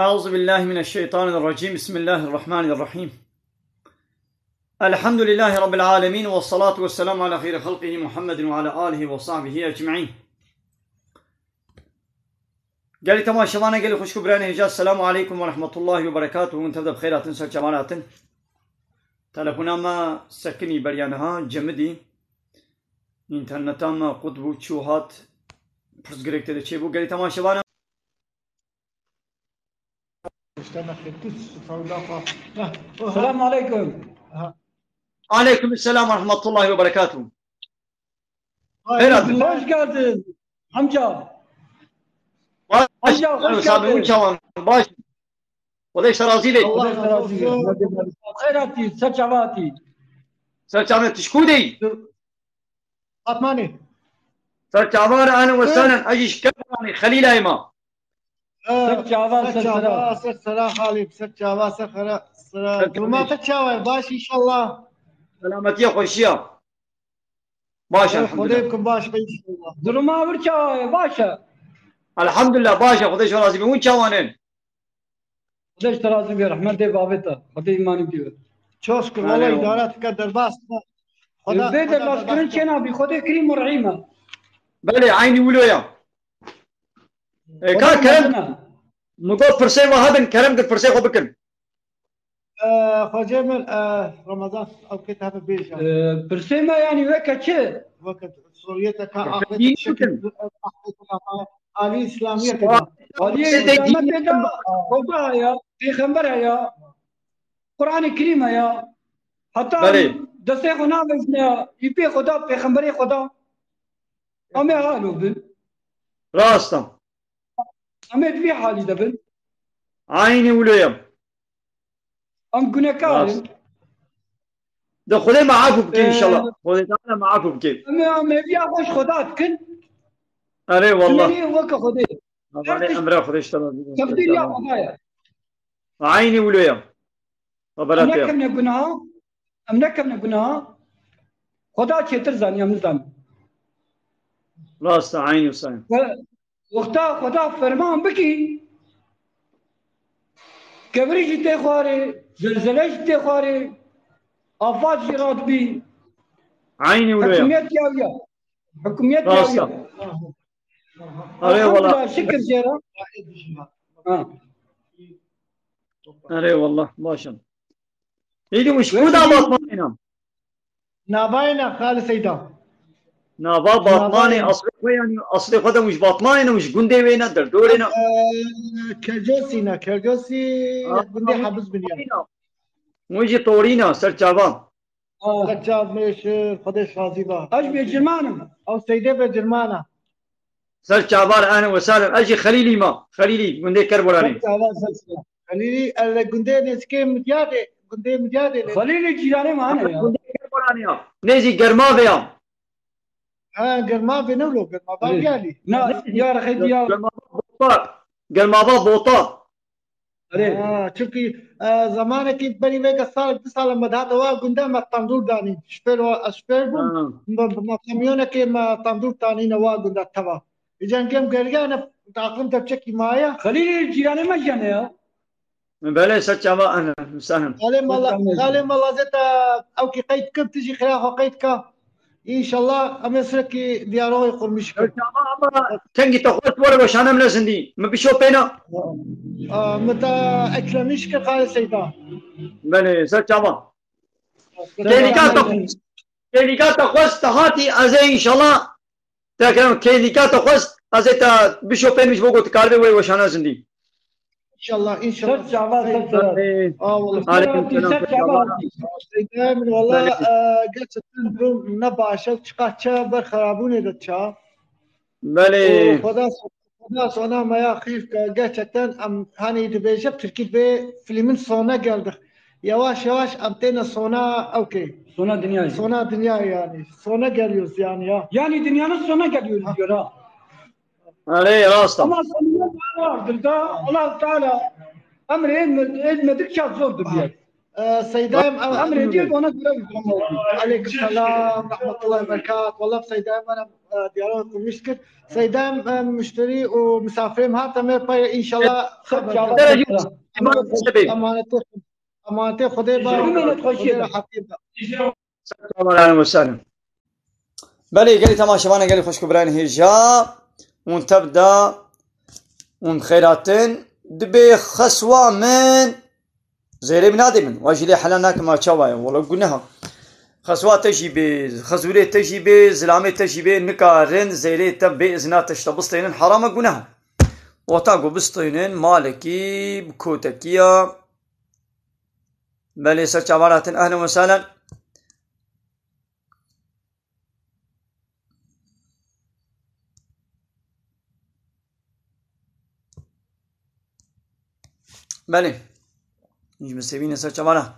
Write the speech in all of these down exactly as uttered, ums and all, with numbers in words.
أعوذ بالله من الشيطان الرجيم. بسم الله الرحمن الرحيم. الحمد لله رب العالمين، والصلاة والسلام على خير خلقه محمد وعلى آله وصحبه أجمعين. Gelî temaşevana, gelî xwişk û birayên hêja, selamu aleykum ve rahmetullahi ve berekatuhu. Hûn tev de bi xêr hatin, ser çavan hatin. Telefona me sekinî beriya niha, cemidî. Înterneta me qut bû, çû hat, pirsgirêk tê de çêbû. Gelî temaşevana. Selamun aleyküm. Aleyküm selam ve rahmetullahi ve berekatuhu. Hayır, Buyurun. Hoş geldin amca. Baş, Amca, hoş Sami geldin. Uçavan, baş. O da işte razı değil. Allah razı olsun. Xêr hatî, ser çava hatî. Ser çava tişkû değil. Batmanî. Ser çava re ahlen ve sahlen, ez ji Kerbûlanê, Xelîlayê me. Ser çava, ser çava, ser sera Xalî, ser çava, ser xera, sera. Ser çava. Duruma te çawa ye? Baş inşallah. Selametiye, xweşiya. Baş, elhamdülillah. Xwedê bikim baş be inşallah. Duruma wir çawa ye? Baş e. Elhamdülillah, baş e. Xwedê ji razî be. Hûn çawan in? Xwedê ji te razî be, rehmet dê bavê te. Xwedê îmanî bî. Çok şükür, valla idare dike derbas. Xweda, vê derbas kirin çênabî, Xwedê kirîm û rehîm e. Belê, eynî wilo ya. E, Xwedê ka kerem, mezin e. Min got pirsê we hebin, kerem kir pirsê xwe bikin. E, Xwecê min, e, Ramazan, ew kê te hebin bêje. E, pirsê me yanî weke çi? Weke Suriyeteke, axirete çekî, axirete Alî Îslamiyetê de. Alî Îslamiyetê de Xweda heye, Pêxember heye, Qur'anê Kerîm heye. Heta Belê. Destê xwe navêjne, îpê Xweda, Pêxemberê Xweda. Em ê halo bin. Rast e. Em ê di vî halî de bin. Eynî wilo ye. Em gunekar in. Rast. De Xwedê me afû bike Ee, înşallah. Xwedê Teala me afû bike. Em ê, em hêviya xwe ji Xweda dikin. Erê wallah. Tunelî weke Xwedê. Her tişt emra Xwedê ji te razî be. Teqdîr ya Xweda ye. Eynî wilo ye. Em nekevne gunaha, em nekevne gunaha. Xweda çêtir zanî, em nizanin. Rast e, eynî wisa ye. Wexta Xweda ferman bikî, kevirî jî tê xwarê, zelzele jî tê xwarê, afat jî radibî. Eynî wilo ye. Hikûmiyet ya wî ya. Hikûmiyet ya wî ya. Rast e. Erê wala. Elhamdulillah, şikir jê re. Ha. Erê wala, baş e. Îdî wî ji ku da Batmanê ne? Navayê ne, Xalî Seyda. Nava Batmanê, aslê xwe yanî, aslê xwe de wî ji Batmanê ne, wî ji gundê wê ne, derdorê ne? Ee, Kercosî ne, Kercosî, gundê Hebiz biniya. Wî jî Torîna, ser çavan. Ser çav mêşir, Xwedê şazî ba. Ez ji Bêcirman im. Ew Seydê Bêcirman e. Ser çavan, ehlen we sahlen. Ez jî Xelîlî me. Xelîlî, gundê Kerboranê. Ser çavan, ser çavan. Xelîlî, ez li gundê nêzikê Midyadê, gundê Midyadê lê. Xelîlî cîranê me hene ya. Gundê Kerboranê ya. Nêzî Germavê ya. Ha, Germavê ne lo, Germava Diyalî. Na, ya rexê Diyalî. Germava Bota. Germava Bota. Erê. Ha, çimkî, e, zamanekî berî vêga sal, du sal me dihate wa gunda me tendûr danîn. Ji fêr wa, ez ji fêr bûm. Ha. Me, me kamyonekê me tendûr tanîne wa gunda teva. Îca em geriyane, aqlim te çekî maye. Xelîlê cîranê me jî hene ya. Belê, ser çava, ehlen, sahlen. Xalê mala, xalê mala zeta ew kî qeyd kim, tu jî xira xwe qeyd ka. Înşallah, em ê sirekî diyaloxê qurmîş kin. Ama kengî te xweş were weşane min zindî. Min bişopêna. Aa, min te eklemîş kir Xalê Seyda. Belê, ser çava. Kêlîka te xwest. Kêlîka te xwest, te hatî, ez ê înşallah. Te kerem, kêlîka te xwest, ez ê te bişopênim ji bo ku tu karibê wê weşane zindî. Înşallah, înşallah. Ser çava, ser çava. Aa, wala. Aleyküm selam. Ser çava. Seyda min, wala, e, gerçekten durum ne baş e. Çiqas çav ber xerabûnê de çav. Belê. Û Xweda, Xweda sona me ya xîr ke. Gerçekten em hani dibêje Tirkî vê filmin sona geldik. Yavaş yavaş em têne sona, okey. Sona dinyayê. Sona dinyayê yani. Sona geliyoruz yani ya. Yani dünyanın sonuna geliyoruz diyor ha. Erê, rast e. Ama sonunda daha vardır da Allah Teala emri etme-, etmedikçe zordur diyor. Seydayê em, em rêdiyê bona gure. Aleykum selam, rahmetullahi ve berekat. Wala Seydayê me, e, diyara xwe wîst kir. Seydayê em, e, muşterî û misafirê em hate me pey, înşallah. Emanetê, emanetê Xwedê ba, Xwedê rehetî ba. Ahlan we sahlan. Belê, gelî temaşevanê, gelî xweşk û birayên hêja, hûn tev de, hûn xeyr hatin. Dibê xeswa min zêrê min nadê min. Wa jî lê helal nakim, ma çawa ye? Wala guneha. Xeswa te jî bê, xezûrê te jî bê, zilamê te jî bê, nikarin zêrê te bê izna te ji te bistênin, heram e, guneha. Wata ku bistênin, malekî, bi kotekiya, Belê, ser çavan hatin. Ehlen we sehlen. Belê. Ji min sevîne ser çavana.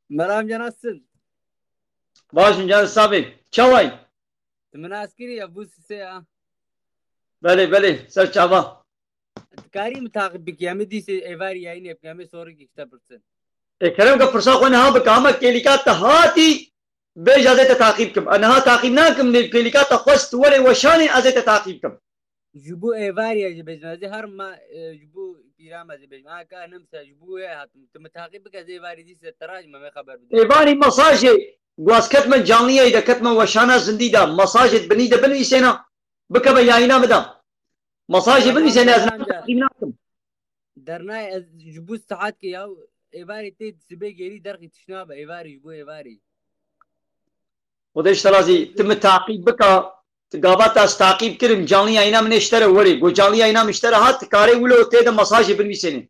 Meram can, nasılsın? Başım can sabê. Çaway? Tu min nas kiriye, bû sisê ya. Belê, belê, ser çava. Tu karî min taqîb bikî, em ê dîsê êvarî yayînê bikin, em ê sorikî ji te pirsin. Ê kerem ke pirsa xwe niha bike, ama kêlîka te hatî, bêje ez ê te taqîb kim. Ez niha taqîb nakim, lê kêlîka te xwest tu werê weşanê, ez ê te taqîb kim. Ji bo êvarî ez jî bêjim, ez ê her ma, e, ji bo pîra me ez ê bêjim. Ha, ka nemse, ji bo wê hatim. Tu min taqîb bike, ez ê êvarî dîsê te re jî me xeber bidî. Êvarî mesajê, ku ez ketme canliyê de, ketme weşana zindî de, mesajê binî de binivîsêna, bikeve yayîna min de. Mesajê binivîsêne, ez Tamam, taqîb nakim. Dernayê ez ji bo saetkê ya, êvarî tê sibê gêrî derxî tişt nabe, êvarî ji bo êvarî. Xwedê ji te razî, tu min taqîb bika, tu gava te ez taqîb kirim, canlî yayîna min ê ji te re werê. Got canlî yayîna min ji te re hat, tu karê wilo tê de mesajê binivîsênê.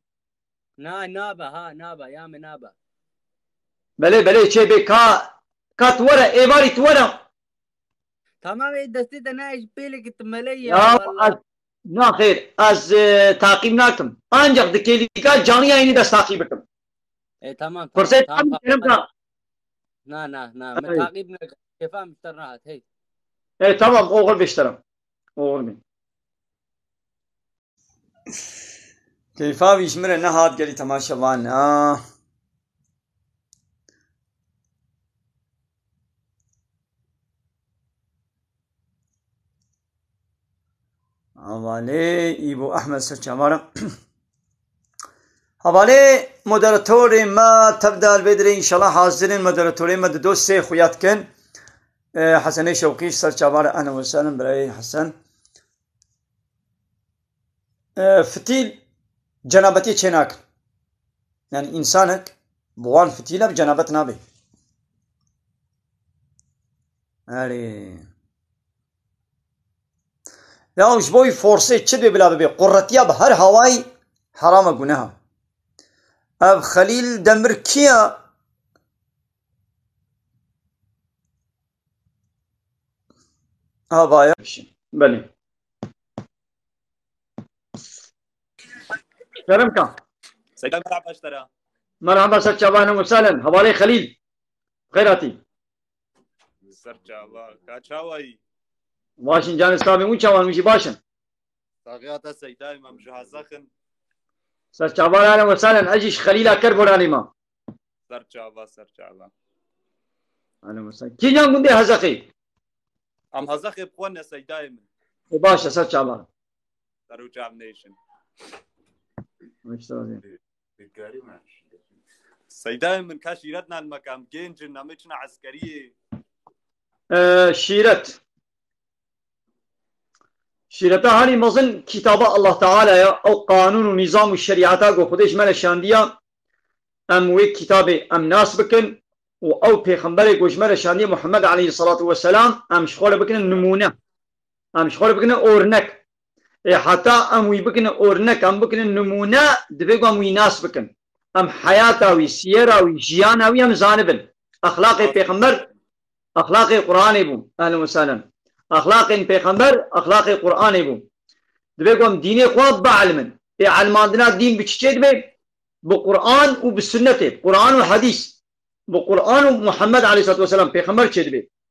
Na, nabe ha, nabe, ya min nabe. Belê, belê, çê bê ka, ka tu were, êvarî tu were. Tamam, ê destê te nayê ji pêlekê tu meleyî ya, Ya, walla. Ez, na xêr, ez, e, taqîb nakim. Ancak di kêlîka canlî yayînî de ez taqîb bikim. E, tamam, tamam, Firsê tamam, tam tamam. Dikirim da. Na, na, na, min Ay. Taqîb neke. Kêfa min ji te re nehat, hey. E, tamam, oxir bê ji te re. Oxir bê. Keyfa wî ji min re nehat gelî temaşevan. Ah. Hevalê Îbo Ehmed ser çavara. Hevalê moderatorê me tev de li vê dirê înşallah hazir in. Moderatorê me di do sê xuya dikin. E, Hesenê Şewqî ser çavara, ehlen we sehlen birayê Hesen. E, fitîl cenabetiyê çênakin. Yani insanek bi wan fitîle bi cenabet nabe. Erê. Ya ji bo wî forsê çi dibê bila bibe? Qurretiya bi her hawayî heram e, guneha. Ev Xelîl Demir kî ye? Avaya. Belê. Kerem ka. Seyda, merhaba ji te re. Merhaba, ser çavan, ehlen we sehlen. Hevalê Xelîl. Xeyr hatî. Ser çava. Ka çawayî? Baş in canê sabê, hûn çawan, hûn jî baş in? Saxiya te Seydayê me, em ji Hezex in. Ser çava, ehlen we sehlen. Ez jî ji Xelîla Kerboranê me. Ser çava, ser çava. Ehlen we sehlen. Kîjan gundê Hezexê? Em Hezexê bi xwe ne Seydayê min. E, baş e, ser çava. Ser û çav nêşin. Baş e. Seydayê min, ka şîret nan me, ka em gênc in, em ê çin eskeriyê. E, şîret. Şîreta herî mezin kitaba Allah Teala ya, ew qanûn û nîzam û şerîeta ku Xwedê ji me re şandiya, em wê kitabê em nas bikin û ew pêxemberê ku ji me re şandiye Muhammed aleyhisselatu vesselam, em ji xwe re bikinin nimûne. Em ji xwe re bikine ornek. Ê heta em wî bikine ornek, em bikine nimûne, divê ku em wî nas bikin. Em heyata wî, siyera wî, jiyana wî em zanibin. Exlaqê pêxember, exlaqê Qur'anê bû. Ehlen we sehlen. Exlaqên pêxember, exlaqê Qur'anê bû. Divê ku em dînê xwe bielimin. Ê elmandina dîn bi çi çê dibe? Bi Qur'an û bi sunnetê. Qur'an û hedîs. Bi Qur'an û Muhammed aleyhisselatu vesselam, pêxember çê dibe.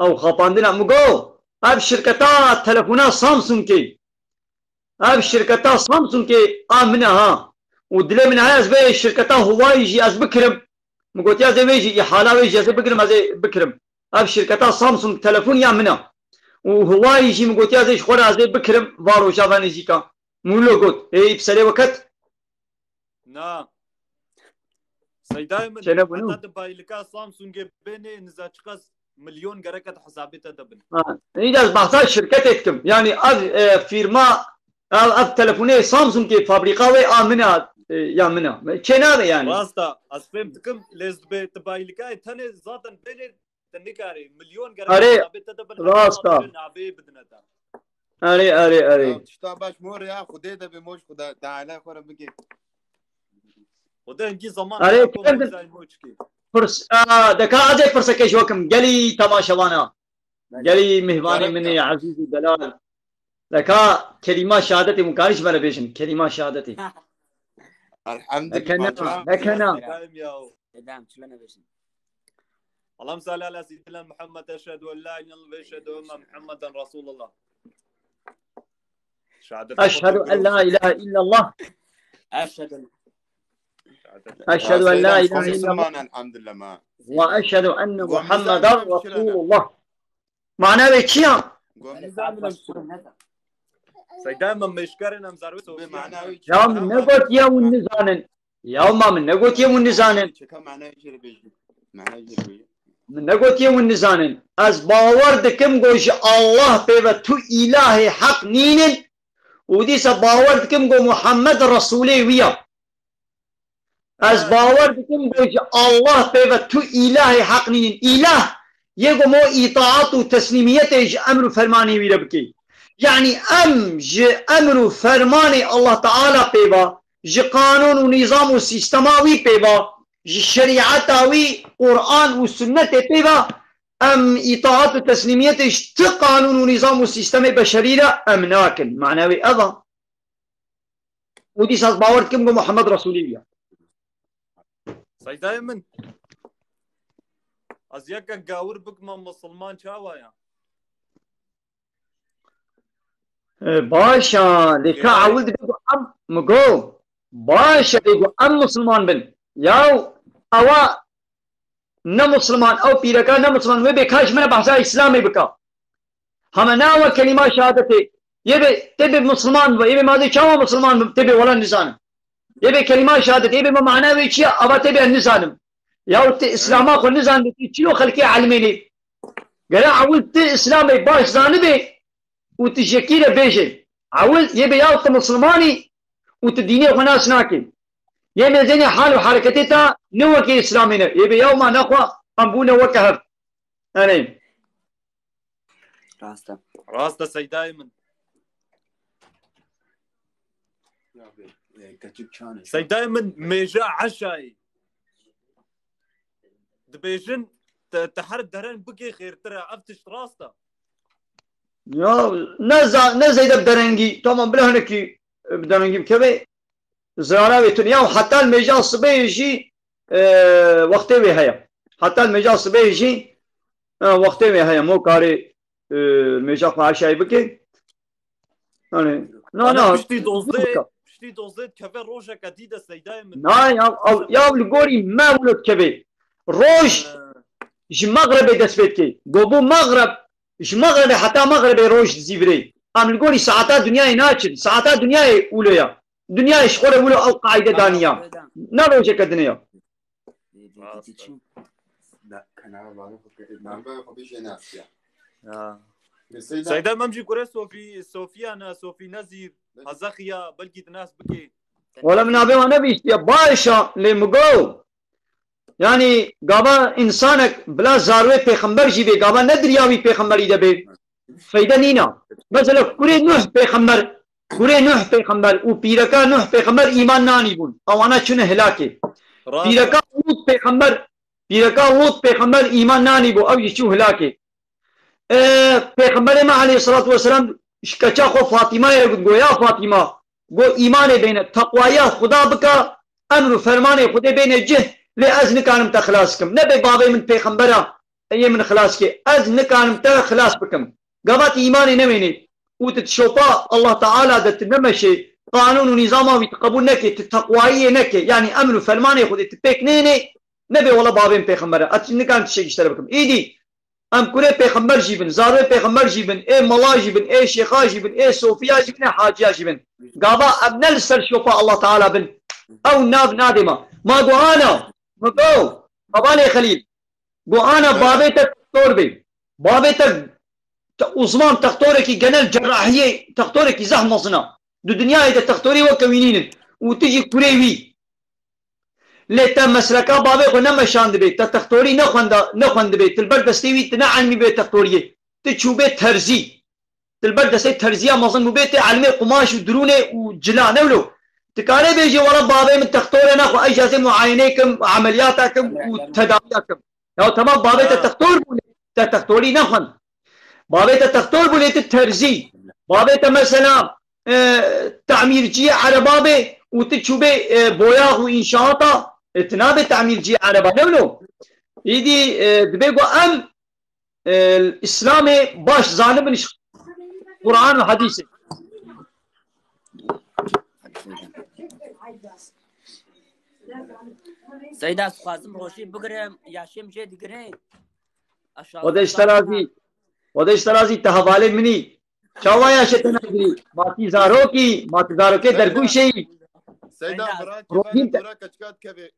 Ew xapandina min got, ev şirketa telefona Samsungê. Ev şirketa Samsungê a min e ha. Û dilê min heye ez vê şirketa Huawei jî ez bikirim. Min gotiya ez ê wê jî îhala wê jî ez ê bigirim, ez ê bikirim. Ev şirketa Samsung telefon ya min e. Û Huawei jî min gotiya ez ê ji xwe re ez ê bikirim va roja ve nêzîka. Min wilo got, ê î bi serê we ket? Na. Seydayê min, Çênebû, heta nû? Di baylika Samsungê bênê niza çiqas milyon gereke di hesabê te de bin. Ha, îca ez behsa şirketê dikim. Yani ev, e, firma, ev, ev telefonê Samsungê fabrîka wê a min a, e, ya min a. Çê nabe yani. Rast e, ez fêm dikim, lê ez dibê di baylikayê tenê zaten bênê te nikarî. Milyon gereke Erê, hesabê te de bin, rast e. Hesabê navê bidine te. Erê, erê, erê. Ya, tişta baş mor ya, Xwedê de be moj Xweda, te ala xwe re bike. Xwedê hingî zaman Erê, haya ko kendim. Mozay moçkî. Pirs-, a, deka ez ê pirsekê ji we kim, gelî temaşevana. Gelî mihvanê min ê ezîz û delal. Deka kelîma şehadetê hûn karî ji me re bêjin, kelîma şehadetê. Elhamdülillah. Dekena, dekena. Daim ya. Dedem, çile ne bêjin. Allahümme salli ala seyyidina Muhammed, eşhedü en la ilahe illallah ve eşhedü enne Muhammeden Resulullah. Şehadet Eşhedü en la ilahe illallah. Eşhedü. Şehadet. Eşhedü en la ilahe illallah. Elhamdülillah ma. Ve eşhedü enne Muhammeden Resulullah. Mana wê çi ya? Seyda, min mêşkerên em zarwê Sofî. Ya min negotiye hûn nizanin. Ya ma min negotiye hûn nizanin. Çeka mana jê re bêjin. Mana jê re bêjin. Min negotiye hûn nizanin. Ez bawer dikim ku ji Allah pê ve tu îlahê heq nînin û dîsa bawer dikim ku Muhammed Resulê wî ya. Ez bawer dikim ku ji Allah pê ve tu îlahê heq nînin. Îlah yê ku mo îtaat û teslîmiyetê ji emr û fermanê wî re bikê. Yanî em ji emr û fermanê Allah Teala pê ve, ji qanûn û nîzam û sîstema wî pê ve, ji şerîeta wî, Quran û sunnetê pê ve, em îtaat û teslîmiyetê ji ti qanûn û nîzam û sîstemê beşerî re em nakin. Mana wê ev e. Û dîsa ez bawer dikim ku Muhammed Resulî ya. Seydayê min, ez yekek gawir bikime misilman çawa ya? E, baş e, lê ka ewil dibe ku em, mi go, baş e, lê ku em misilman bin. Yaw, ewa ne misilman, ew pîreka ne misilman, wê bê ka ji min re behsa Îslamê bika. Hema nawe kelîma şehadetê. Yê bê, tê bê misilman be, yê bê ma dê çawa misilman be, tê bê wela nizanim. Yê bê kelîma şehadetê, yê bê ma mana wê çi ya, ava tê bê nizanim. Yaw ti Îslama xwe nizanibê, ti çilo xelkê elmênê. Gere ewil ti Îslamê baş zanibê û ti jekî re bêjê. Ewil yê bê yaw ti misilmanî û ti dînê xwe nas nakê. Yê mêzênê hal û hereketê ta ne wekê Îslamê ne. Yê bê yaw ma nexwe em bûne weke hev. Erê. Rast e. Rast e Seydayê min. Ya be, e, keçik çan e. Seydayê min mêje eşayê. Dibêjin te, te her deren bikê xêrtir e. Ev tişt rast e. Ya ne za-, ne zêde bi derengî. Tamam, bila hinekî, e, bi derengî bikeve. Zirara wê tune. Ya heta li mêja sibê jî, e, wextê wê heye. Heta li mêja sibê jî, e, wextê wê heye. Mo karê, e, mêja xwe eşayî bike. Yani, na, na, piştî dozdê, piştî dozdê dikeve rojeke dî de Seydayê min. Na, ya, ew, ya li gorî me wilo dikeve. Roj ji Mexrebê dest pê dike. Go bû Mexreb, ji Mexrebê heta Mexrebê roj dizîvirê. Em li gorî saeta dinyayê naçin. Saeta dinyayê wilo ya. Dinyayê ji xwe re wilo ew qaîde daniya. Ne rojeke din e ya. Rast e. Seyda, em jî kurê Sofî, Sofiya ne, Sofî Nezîr, Hezexiya, belkî dinas bikê. Wala min navê wan nebihîstiye. Baş e, lê mi go. Yanî gava însanek bila zarwê pêxember jî bê, gava ne dirya wî pêxemberî de bê. Feyde nîna. Mesela kurê Nuh pêxember, kurê Nuh pêxember û pîreka Nuh pêxember îman nanîbûn. Ewana çûne hilakê. Rast. Pîreka Lût pêxember, pîreka Lût pêxember îman nanîbû, ew jî çû hilakê. E, Pêxemberê me aleyhissalatu vesselam ji keça xwe Fatîmayê re got, go, ya Fatîma, go, îmanê bêne, teqwaya Xuda bike, emr û fermanê Xwedê bêne cih, lê ez nikarim te xilas kim. Nebe bavê min pêxembera, yê min xilas ke. Ez nikarim te xilas bikim. Gava tu îmanê nemênê û tu şopa Allah Teala de tu nemeşê, qanûn û nîzama wî tu qebûl nekê, tu teqwayiyê nekê, yanî emr û fermanê Xwedê tu pêk nênê, nebê wela bavê min pêxember e. Ez nikarim tiştekî ji te re bikim. Îdî em kurê pêxember jî bin, zarê pêxember jî bin, ê mala jî bin, ê şêxa jî bin, ê sofiya jî bin, ê haciya jî bin. Gava em ne li ser şopa Allah Teala bin. Ew nav nadê ma. Ma got ana, ma got, hevalê Xelîl. Got ana bavê te textor bê. Bavê te, te uzman textorekî genel cerrahiyê, textorekî zehf mezin a. Di dinyayê de textorî weke wî nînin. Û tu jî kurê wî. Lê te mesleka bavê xwe nemeşandibê, te textorî nexwenda, nexwendibê, tu li ber destê wî tu ne elmî bê textoriyê. Tu çûbê terzî. Tu li ber destê terziya mezin bûbê, tê elmê qumaş û dirûnê û cila, ne wilo? Tu karê bêjê, wela bavê min textor e, nexwe ez jî ez ê muayenê kim, emeliyata kim û tedawiya kim. Ya temam, bavê te textor bû, te textorî nexwend. Bavê te textor bû, lê tu terzî. Bavê te mesela, e, tamîrciyê ereba bê û tu çûbê, e, boyax û înşaata, e, tu nabê tamîrciyê ereba, ne wilo? Îdî, e, dibê ku em, e, Îslamê baş zanibin ji Quran û hedîsê. Seyda, ez dixwazim rojî bigirim, ya şêm jê digire. Xwedê ji te razî. Xwedê ji te razî, te hevalê min î. Çawa ya şê te nagirî? Ma tî zarokî, ma ti zarokê dergûşê yî. Seyda, Seyda, birakê Rojîn me te- dora keçika dikeve.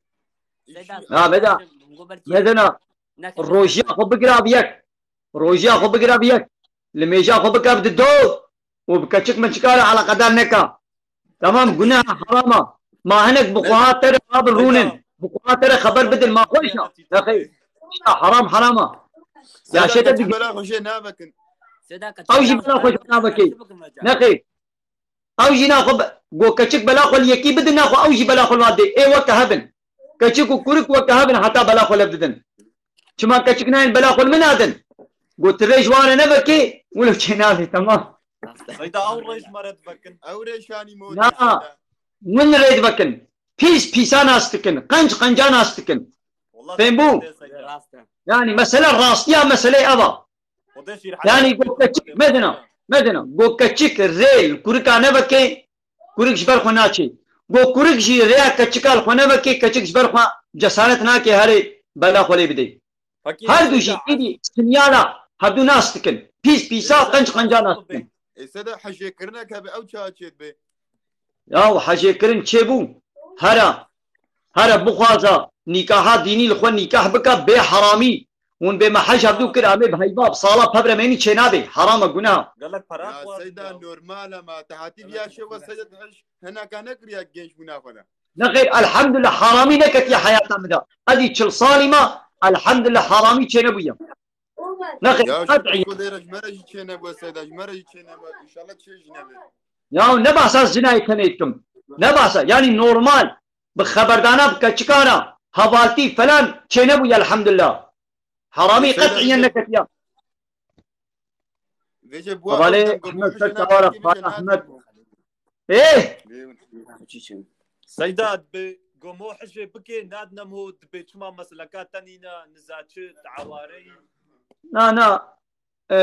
Seyda, Ha, veda. Go belkî Medena, nekir. Rojiya xwe bigira bi yek. Rojiya xwe bigira bi yek. Limêja xwe bike bi di do û bi keçik min çikare eleqedar neka. Tamam, gunah, herama. Ma hinek bi xweha te re rabin rûnin. Bi xweha te re xeber bidin, ma xweş e. Nexêr. Îşte heram, herama. Ya Seyda, şete keçik dik- bela xwe jê navekin. Seyda, Ew jî bela xwe jê navekê. Nexêr. Ew jî naxwe be-, go keçik bela xwe li yekî bidin, naxwe ew jî bela xwe li wan dê. Ê weke hebin. Keçik û kurik weke hebin heta bela xwe lev didin. Çima keçik nayên bela xwe li min nadin? Go tu rê ji wan re nevekê, wilo çê navê, temam. Seyda, ew rê ji me re divekin. Ew rê şanî mo Na. Min rê divekin. Pîs pîsa nas dikin. Qenc qenca nas dikin. Fêm bû? Rast e. Yani mesele rastiya meselê ev a. Yani go keçik, medina, medina. Go keçik rê li kurika nevekê, kurik ji ber xwe naçê. Go kurik jî rêya keçika li xwe nevekê, keçik ji ber xwe cesaret nake herê bela xwe lê bidê. Her du jî îdî sinyala hevdu nas dikin. Pîs pîsa, qenc qenca nas dikin. Ê Seyda, hejêkirinek hebe ew çawa çêdibe? Ya hejêkirin çêbû. Here, here bixwaza nîkaha dînî li xwe nîkah bike bê heramî. Hûn bê me hej hevdu kir, em ê bi heyva, bi sala pevremênî çênabê. Heram e, gunah e. Gelek para Ya Seyda, normal e ma. Te hatî viya şewa Seyda, te hej hineka nekiriya genç bûna xwe de. Nexêr, elhamdulillah, heramî neketiye heyata min de. Ez î çil salî me, elhamdulillah, heramî çênebûye. Nexêr, Ya qet'î. Xwedê re ji me re jî çênebû Seyda, ji me re jî çênebû. Înşallah çê jî nebe. Ya ne behsa zinayê tenê dikim. Ne behsa, yani normal. Bi xeberdana, bi keçikana, hevaltî falan çênebûye, elhamdulillah. Heramî Seyda, qet'iyen vêce- neketiye. Vêce bu Hevalê ew dem Ahmed gomoşê Seyda nabe Wara, kê Fat vêce Ahmed. nabe. Ê! Seyda, bi gomo hijê bikê, nadinem ho dibê çima mesleka te nîne, nizaçi, te awareyî. Na, na. Ee,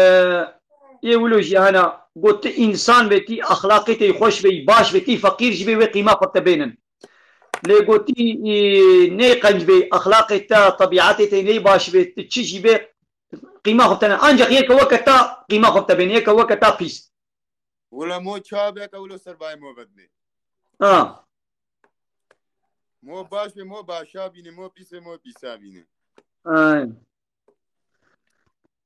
yê wilo jî hena, got tu însan bê, tî exlaqê te xweş bê, baş bê, tî feqîr jî bê, wê qîma xwe te bênin. Lê gotî, e, nê qenc bê, exlaqê te, tebîetê te nê baş bê, tu çi jî bê, qîma xwe te ne. Ancak yeke weke ta qîma xwe te bênin, yeke weke ta pîs. Wila mo çawa beke wilo ser bayê mo vedinê. Ha. Mo baş bê mo başa bîne, mo pîs bê mo pîsa bîne. Ay.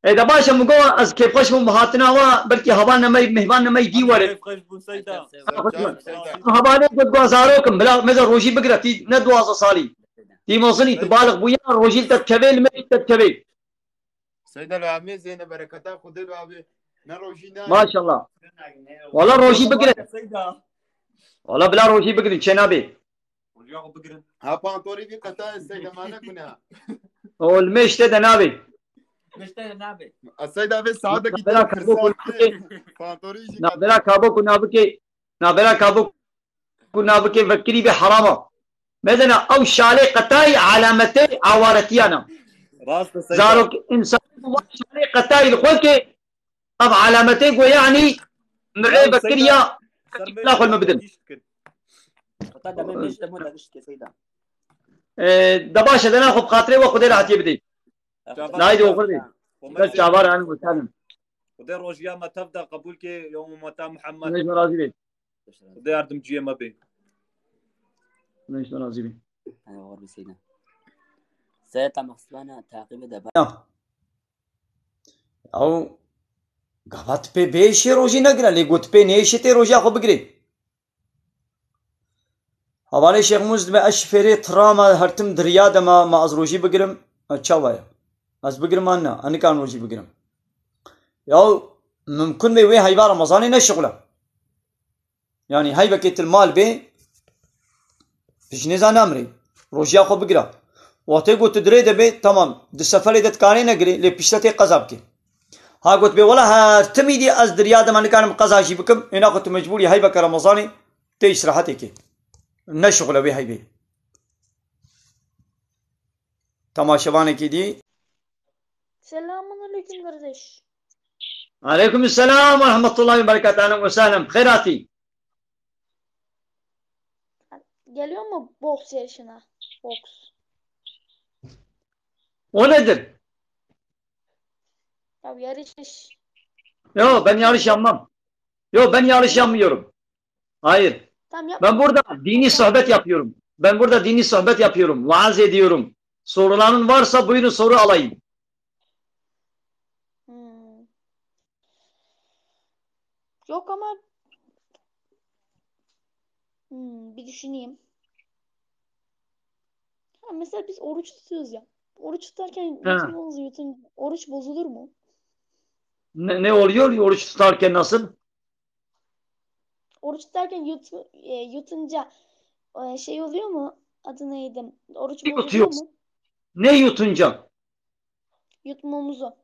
Ê de baş e, min got ez kêfxweş bûm bi hatina we, belkî hevalne me, mêhvanne me dî were. Keyfxweş bûn Seyda. Sercan, Seyda. Hevalê got, got zarok im, bila meza rojî bigre, tî ne duwazdeh salî. Tî mezin î, tu baliq bûya, rojî li te dikeve, li me jî te dikeve. Seyda, li amê zêne bereketa Xwedê li avê. Ne rojî ne. Maşallah. Wala rojî bigre. Seyda. Wala bila rojî bigrin, çê nabê. Rojî xwe bigrin. Ha, pantorî vî qetayê Seyda mane kune ha. O li me işte de nabê. Mişte de nabê. A Seyda vê saete ki Bela kabok nabê. Pantorî jî Nabera kabok nabikê. Nabera kabok nabikê vekirî ve herama. Medena ew şalê qetayî alametê awaretiyana. Rast e Seyda. Zarok însan bi wan şanê qetayî li xwe ke ev alametê ku yanî mirê vekiriya qetîla xwe me bidin. Heta demê pêş de bû, de gişt ke Seyda. Ee, de baş e, de naxwe bi xatirê we Xwedê rahatiyê bidê. Çavar Naydi oxir dê. Gel çavar an gusalim. Xwedê rojiya me tev de qebûl ke, ya ummeta Muhammed. Xwedê ji me razî bê. Xwedê yardimciyê me bê. Xwedê ji me razî bê. Hadi oxir bê Seyda. Seyda, te mexsibana taqîb de. Ya. Ew gava tu pê bêşê rojî negire, lê got pê nêşê tê rojiya xwe bigirê. Hevalê Şêx Mûs dibe ez şifêrê tira me hertim diriya de me, me ez rojî bigirim, e, çawa ye? Ez bigirim an ne? Ez nikarim rojî bigirim. Ya mimkun be wê heyva Remezanê neşixule. Yanî heyvekê til mal bê, pişnêza namrê. Rojiya xwe bigira. Wextê got tu dirê de bê, tamam. Di seferê de dikarê negirê, lê pişte tê qeza bikê. Ha got bê, wela her timî dî ez diriya de me nikarim qeza jî bikim. Êna xwe tu mecbûrî heyveke Remezanê tê îstirahetê kê. Neşixule wê heyvê. Temaşevanekî dî. Selamun aleyküm kardeş. Aleyküm selam ve rahmetullahi ve berekatuhu. Ahlen ve sahlen. Xêr hatî. Geliyor mu boks yarışına? Boks. O nedir? Ya yarış. Yo, ben yarış yapmam. Yo, ben yarış yapmıyorum. Hayır. Tamam, yapma. Ben burada dini sohbet yapıyorum. Ben burada dini sohbet yapıyorum. Vaaz ediyorum. Soruların varsa buyurun soru alayım. Hmm. Yok ama hmm, bir düşüneyim. Ha, mesela biz oruç tutuyoruz ya. Oruç tutarken Ha. yutmamız yutun oruç bozulur mu? Ne, ne oluyor oruç tutarken nasıl? Oruç tutarken yut, e, yutunca e, şey oluyor mu? Adı neydi? Oruç Ne bozuluyor yutuyorsun? mu? Ne yutunca? Yutmamızı.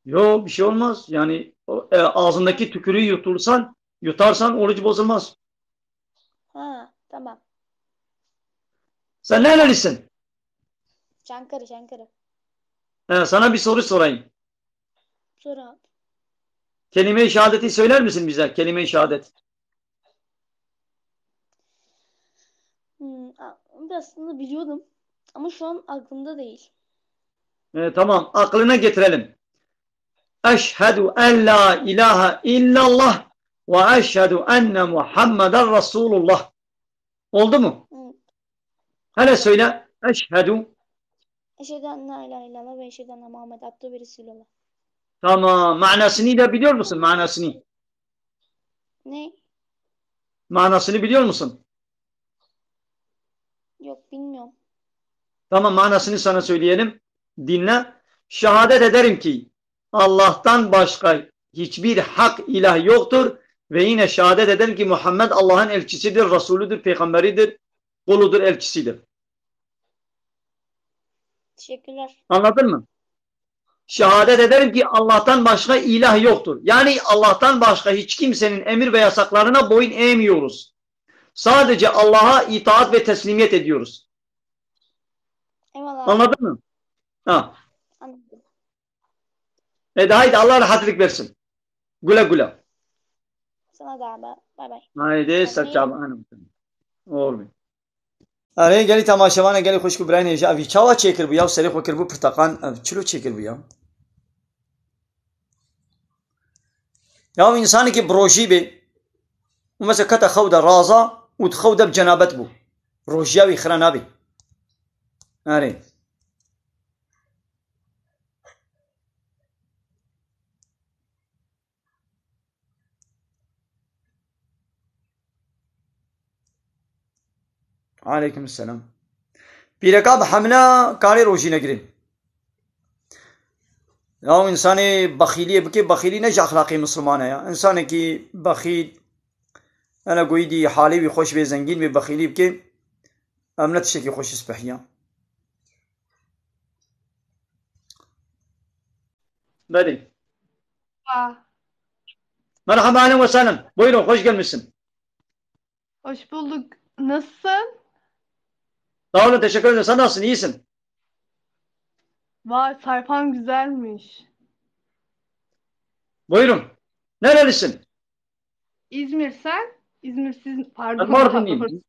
Yok, bir şey olmaz. Yani o, e, ağzındaki tükürüğü yutulsan, yutarsan oruç bozulmaz. Ha, tamam. Sen nerelisin? Çankırı, Çankırı. He, sana bir soru sorayım. Sor abi. Kelime-i şehadeti söyler misin bize? Kelime-i şehadet. Hmm, a- ben aslında biliyordum. Ama şu an aklımda değil. E, tamam, aklına getirelim. Eşhedü en la ilahe illallah ve eşhedü enne Muhammeden Resulullah. Oldu mu? Hı. Hele söyle. Eşhedü. Eşhedü en la ilahe illallah ve eşhedü enne Muhammed abdühü ve resulullah. Tamam. Manasını da biliyor musun? Manasını. Ne? Manasını biliyor musun? Yok, bilmiyorum. Tamam, manasını sana söyleyelim. Dinle. Şehadet ederim ki Allah'tan başka hiçbir hak ilah yoktur ve yine şehadet ederim ki Muhammed Allah'ın elçisidir, Resulüdür, peygamberidir, kuludur, elçisidir. Teşekkürler. Anladın mı? Şehadet ederim ki Allah'tan başka ilah yoktur. Yani Allah'tan başka hiç kimsenin emir ve yasaklarına boyun eğmiyoruz. Sadece Allah'a itaat ve teslimiyet ediyoruz. Eyvallah. Anladın mı? Ha. Anladım. E de haydi Allah rahatlık versin. Güle güle. Sana da abi. Bay bay. Haydi, Hadi. Serçam hanım. Olmuyor. Erê, gelî temaşevane, gelî xwişk û birayên hêja, evî çawa çêkiribû ya? Serê xwe kiribû pirteqan, ev çilo çêkiribû ya? Ya însanekî bi rojî bê û mesela kete xew de raza û di xew de bi cenabet bû. Rojiya wî xira nabê. Erê. Aleyküm selam. Pîreka bi hemle karê rojî negirê. Ya însanê bexîliyê bike, bexîlî ne ji exlaqê misilmane ya. Însanekî bexîl, ene goyî dî halê wî xweş bê, zengîn bê, bexîlî bike, em ne tiştekî xweş spehî ya. Belê. Aa. Merhaba, ahlen ve sahlen. Buyurun, hoş gelmişsin. Hoş bulduk. Nasılsın? Sağ olun, teşekkür ederim. Sen nasılsın? İyisin? Vay, sayfan güzelmiş. Buyurun. Nerelisin? İzmir, sen? İzmir, siz, pardon. Ben Mardinliyim.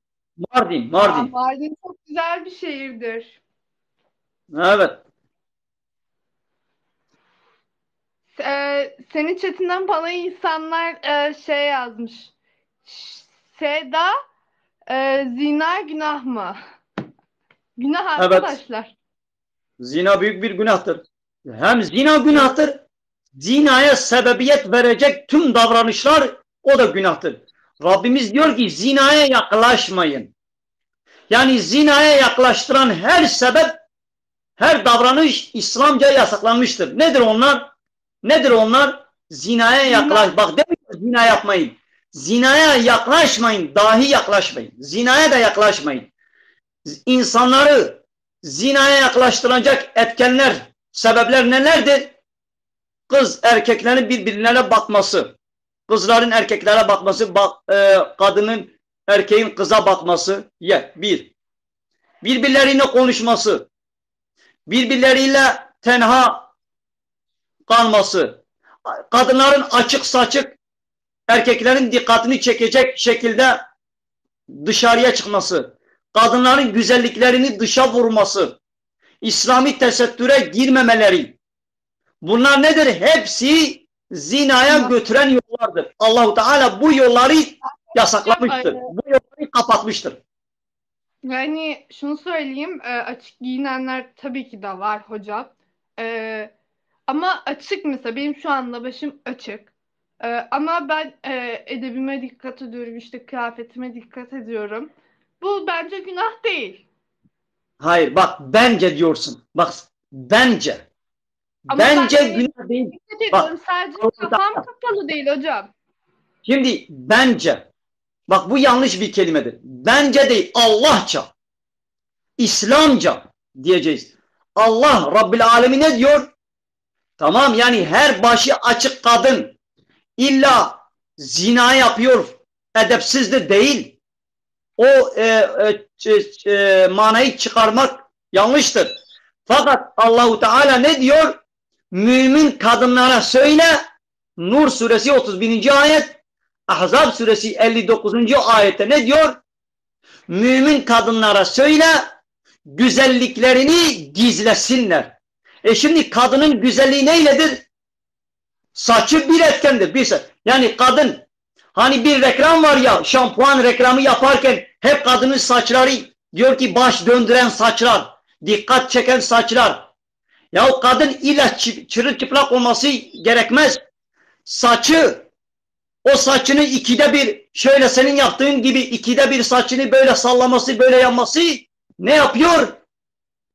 Mardin, Aa, Mardin. Mardin çok güzel bir şehirdir. Evet. Ee, senin chatinden bana insanlar e, şey yazmış. Seda, e, zina günah mı? Günah Evet. arkadaşlar. Zina büyük bir günahtır. Hem zina günahtır, zinaya sebebiyet verecek tüm davranışlar, o da günahtır. Rabbimiz diyor ki zinaya yaklaşmayın. Yani zinaya yaklaştıran her sebep, her davranış İslamca yasaklanmıştır. Nedir onlar? Nedir onlar? Zinaya Zina. yaklaş. Bak, demiyor zina yapmayın. Zinaya yaklaşmayın. Dahi yaklaşmayın. Zinaya da yaklaşmayın. İnsanları zinaya yaklaştıracak etkenler, sebepler nelerdir? Kız erkeklerin birbirlerine bakması, kızların erkeklere bakması, bak, e, kadının erkeğin kıza bakması, ye, bir. Birbirleriyle konuşması, birbirleriyle tenha kalması, kadınların açık saçık, erkeklerin dikkatini çekecek şekilde dışarıya çıkması, kadınların güzelliklerini dışa vurması, İslami tesettüre girmemeleri, bunlar nedir? Hepsi zinaya götüren yollardır. Allahu Teala bu yolları yasaklamıştır. Bu yolları kapatmıştır. Yani şunu söyleyeyim, e, açık giyinenler tabii ki de var hocam. E, ama açık, mesela benim şu anda başım açık. E, ama ben e, edebime dikkat ediyorum, işte kıyafetime dikkat ediyorum. Bu bence günah değil. Hayır, bak, bence diyorsun. Bak, bence. Ama Bence ben günah değil. Dikkat Bak, ediyorum. Sadece Allah kafam Teala. Kapalı değil hocam. Şimdi bence. Bak, bu yanlış bir kelimedir. Bence değil, Allahça. İslamca diyeceğiz. Allah Rabbil Alemin ne diyor? Tamam, yani her başı açık kadın illa zina yapıyor, edepsizdir değil. O e, e, ç- e, manayı çıkarmak yanlıştır. Fakat Allahu Teala ne diyor? Mümin kadınlara söyle, Nur suresi otuz birinci ayet, Ahzab suresi elli dokuzuncu ayette ne diyor? Mümin kadınlara söyle, güzelliklerini gizlesinler. E şimdi kadının güzelliği neyledir? Saçı bir etkendir. Bir sa- yani kadın, hani bir reklam var ya, şampuan reklamı yaparken hep kadının saçları, diyor ki baş döndüren saçlar, dikkat çeken saçlar. Ya o kadın illa çı- çırılçıplak olması gerekmez. Saçı, o saçını ikide bir, şöyle senin yaptığın gibi ikide bir saçını böyle sallaması, böyle yapması ne yapıyor?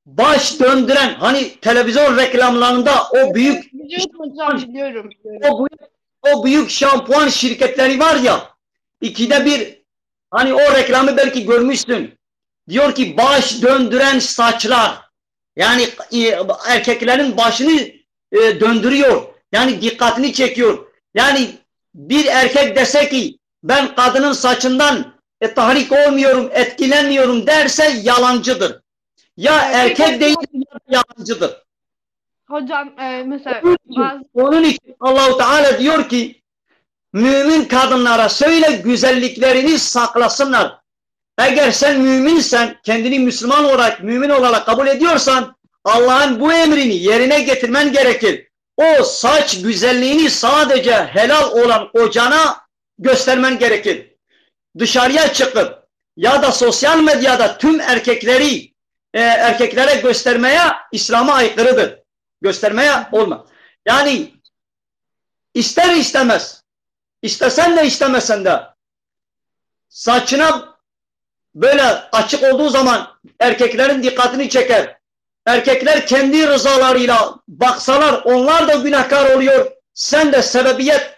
Baş döndüren, hani televizyon reklamlarında o büyük Biliyorum hocam, biliyorum. biliyorum. o büyük, o büyük şampuan şirketleri var ya, ikide bir, hani o reklamı belki görmüşsün. Diyor ki baş döndüren saçlar. Yani e, erkeklerin başını e, döndürüyor. Yani dikkatini çekiyor. Yani bir erkek dese ki ben kadının saçından e, tahrik olmuyorum, etkilenmiyorum derse yalancıdır. Ya Erkek erkek değil olsa- ya da yalancıdır. Hocam e, mesela Onun için, bazı onun için Allahu Teala diyor ki mümin kadınlara söyle güzelliklerini saklasınlar. Eğer sen müminsen, kendini Müslüman olarak, mümin olarak kabul ediyorsan Allah'ın bu emrini yerine getirmen gerekir. O saç güzelliğini sadece helal olan kocana göstermen gerekir. Dışarıya çıkıp ya da sosyal medyada tüm erkekleri e, erkeklere göstermeye İslam'a aykırıdır. Göstermeye olma. Yani ister istemez, istesen de istemesen de saçına böyle açık olduğu zaman erkeklerin dikkatini çeker. Erkekler kendi rızalarıyla baksalar onlar da günahkar oluyor. Sen de sebebiyet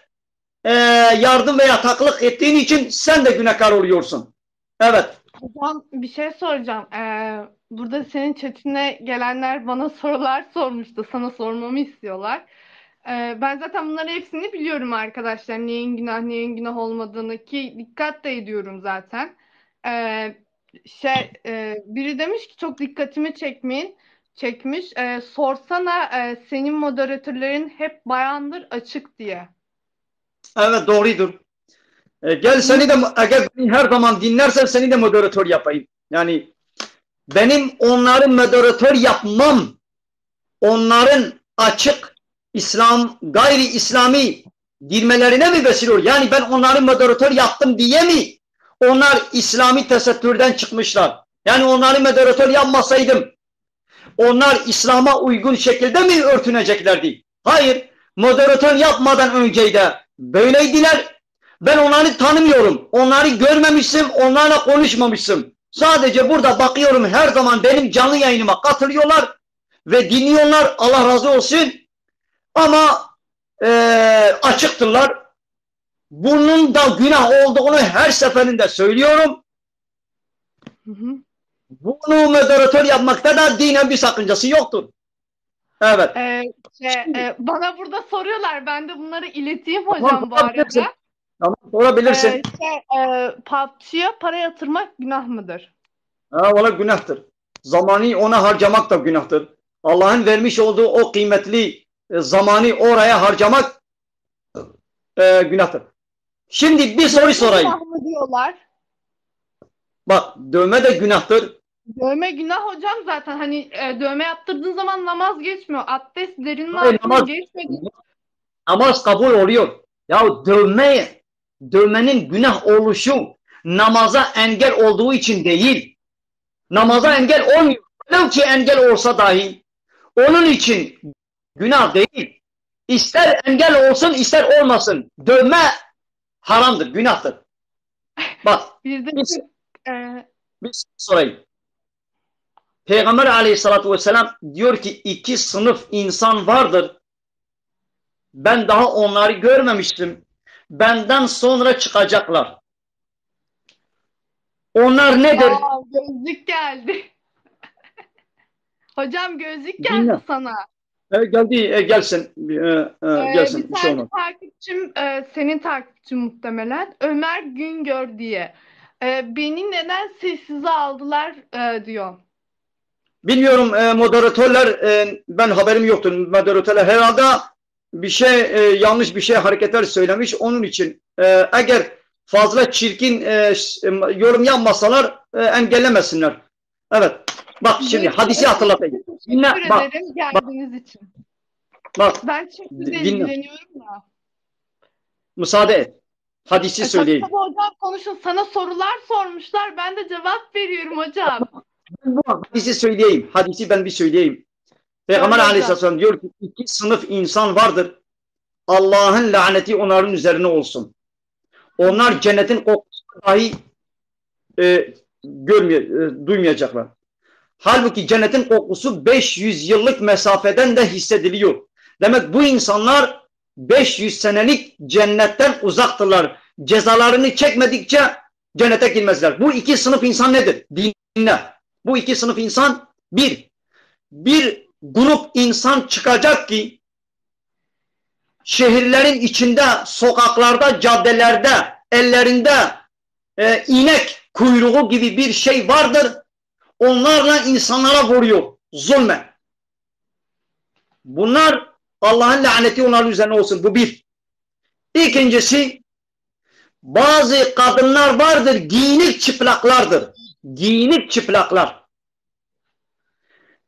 e, yardım ve yataklık ettiğin için sen de günahkar oluyorsun. Evet. Hocam bir şey soracağım. Ee, burada senin chatine gelenler bana sorular sormuştu. Sana sormamı istiyorlar. Ee, ben zaten bunların hepsini biliyorum arkadaşlar. Neyin günah, neyin günah olmadığını ki dikkat de ediyorum zaten. Ee, şey, e, biri demiş ki çok dikkatimi çekmeyin. çekmiş. E, sorsana, e, senin moderatörlerin hep bayandır, açık diye. Evet, doğrudur. E, gel seni de, eğer beni her zaman dinlersen seni de moderatör yapayım. Yani benim onları moderatör yapmam, onların açık İslam, gayri İslami girmelerine mi vesile olur? Yani ben onları moderatör yaptım diye mi onlar İslami tesettürden çıkmışlar? Yani onları moderatör yapmasaydım onlar İslam'a uygun şekilde mi örtüneceklerdi? Hayır. Moderatör yapmadan önce de böyleydiler. Ben onları tanımıyorum. Onları görmemiştim, onlarla konuşmamıştım. Sadece burada bakıyorum, her zaman benim canlı yayınıma katılıyorlar ve dinliyorlar. Allah razı olsun. Ama e, açıktırlar. Bunun da günah olduğunu her seferinde söylüyorum. Hı hı. Bunu moderatör yapmakta da dinen bir sakıncası yoktur. Evet. Ee, şey, e, bana burada soruyorlar. Ben de bunları ileteyim Tamam, hocam bu sorabilirsin. arada. Tamam, sorabilirsin. Ee, şey, e, PUBG'ya para yatırmak günah mıdır? Ha, valla günahtır. Zamanı ona harcamak da günahtır. Allah'ın vermiş olduğu o kıymetli e, zamanı oraya harcamak e, günahtır. Şimdi bir soru sorayım. Günah mı diyorlar? Bak, dövme de günahtır. Dövme günah hocam zaten. Hani e, dövme yaptırdığın zaman namaz geçmiyor. Abdest derinin Hayır, altına namaz- geçmedi. Namaz kabul oluyor. Ya dövme, dövmenin günah oluşu namaza engel olduğu için değil. Namaza engel olmuyor. Velev ki engel olsa dahi onun için günah değil. İster engel olsun, ister olmasın. Dövme haramdır, günahtır. Bak, Bir de Biz- e, bir soru sorayım. Peygamber aleyhissalatu vesselam diyor ki iki sınıf insan vardır. Ben daha onları görmemiştim. Benden sonra çıkacaklar. Onlar nedir? Aa, gözlük geldi. Hocam gözlük geldi Dinle. sana. E, geldi, e, gelsin. E, e, Ee, gelsin. Bir Bir şey tane olmaz. Takipçim, e, senin takipçin muhtemelen. Ömer Güngör diye. E, beni neden sessize aldılar e, diyor. Bilmiyorum, e, moderatörler, e, ben haberim yoktur. Moderatörler herhalde bir şey, e, yanlış bir şey, hareketler söylemiş. Onun için e, eğer fazla çirkin e, ş- e, yorum yapmasalar e, engellemesinler. Evet. Bak şimdi hadisi hatırlatayım. Dinle, Teşekkür bak, ederim geldiğiniz için. bak. Ben çünkü Di- de dinle. ilgileniyorum da. Müsaade et. Hadisi E, söyleyeyim. Tabii, tabii hocam, konuşun. Sana sorular sormuşlar. Ben de cevap veriyorum hocam. Bu hadisi söyleyeyim. Hadisi ben bir söyleyeyim. Peygamber Söyle hocam. aleyhisselam diyor ki iki sınıf insan vardır. Allah'ın laneti onların üzerine olsun. Onlar cennetin kokusunu dahi e, görmeye, e, duymayacaklar. Halbuki cennetin kokusu beş yüz yıllık mesafeden de hissediliyor. Demek bu insanlar beş yüz senelik cennetten uzaktırlar. Cezalarını çekmedikçe cennete girmezler. Bu iki sınıf insan nedir? Dinle. Bu iki sınıf insan, bir, bir grup insan çıkacak ki şehirlerin içinde, sokaklarda, caddelerde ellerinde e, inek kuyruğu gibi bir şey vardır. Onlarla insanlara vuruyor zulmen. Bunlar Allah'ın laneti onların üzerine olsun. Bu bir. İkincisi, bazı kadınlar vardır, giyinik çıplaklardır. Giyinik çıplaklar.